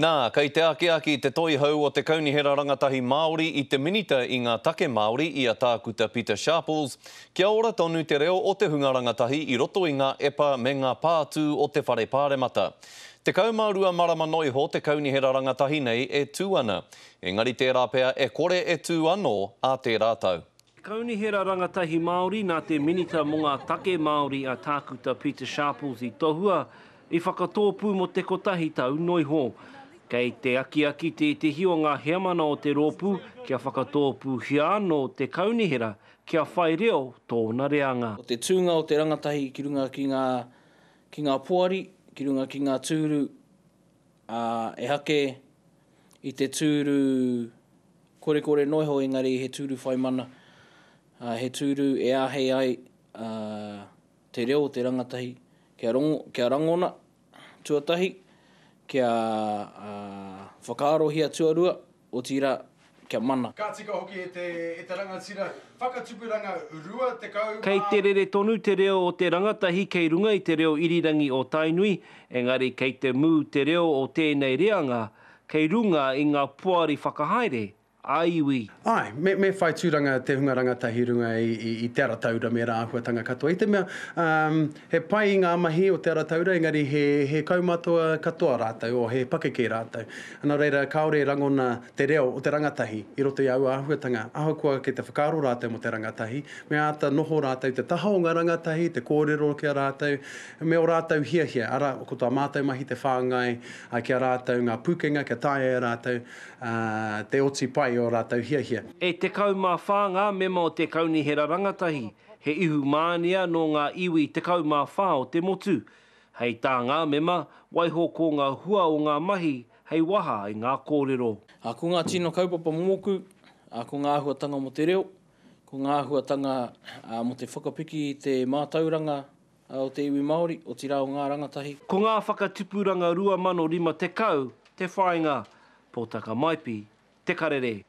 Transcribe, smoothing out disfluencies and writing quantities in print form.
Nā, kei te akiaki te Toihau o te Kaunihera Rangatahi Māori i te Minita i ngā Take Māori i a Tākuta Pita Sharples kia ora tonu te reo o te hunga rangatahi i roto i ngā epa me ngā pātū o te Whare Pāremata. 12 marama noa iho te Kaunihera Rangatahi nei e tū ana, engari tērā pea e kore e tū anō ā tērā tau. Kaunihera Rangatahi Māori nā te Minita mō ngā Take Māori a Tākuta Pita Sharples i tohua, i whakatōpū mō te kotahi tau noiho. Kei te akiaki tētehi o ngā heamana o te rōpū kia whakatōpūhia anō te kaunihera kia whai reo tōna reanga. Ko te tūnga o te rangatahi ki runga ki ngā, ki ngā poari, ki runga ki ngā tūru, ā, ehake i te tūru Korekore noa iho engari he tūru whai mana, ā, he tūru e āhei ai te reo o te rangatahi kia rongo, kia rangona tuatahi, kia whakaarohia tuarua, otirā, kia mana. Ka tika hoki e te, e te rangatira whakatupuranga 20 Kei te rere tonu te reo o te rangatahi kei runga i te reo irirangi o Tainui, engari kei te mū te reo o tēnei reanga kei runga i ngā poari whakahaere ā-iwi. Āe, me, me whai tūranga te hunga rangatahi i runga i, i, i Te Ara Taura me ērā āhuatanga katoa. I te mea, um, he pai ngā mahi o Te Ara Taura, engari he, he kaumātua katoa rātou, o he pakeke rātou. Nā reira, kāore e rangona te reo o te rangatahi i roto i aua āhuatanga. Ahakoa kei te whakaaro rātou mō te rangatahi, me āta noho rātou i te taha o ngā rangatahi, te kōrero ki a rātou, me ō rātou hiahia. Arā, ko tā mātou mahi te whāngai ā, ki a rātou ngā pūkenga kia taea e rātou te oti pai ō rātou hiahia. E 14 ngā mema o te Kaunihera Rangatahi, he ihu mānia nō ngā iwi 14 o te motu. Hei tā ngā mema, waiho ko ngā hua o ngā mahi hei waha i ngā kōrero. Ā, ko ngā tino kaupapa mōku, ā, ko ngā āhuatanga mō te reo, ko ngā āhuatanga, ā, mō te whakapiki i te mātauranga, o te iwi Māori, otirā o ngā rangatahi. Ko ngā whakatupuranga 2050 te whāinga, Pōtaka Maipi, Te Karere.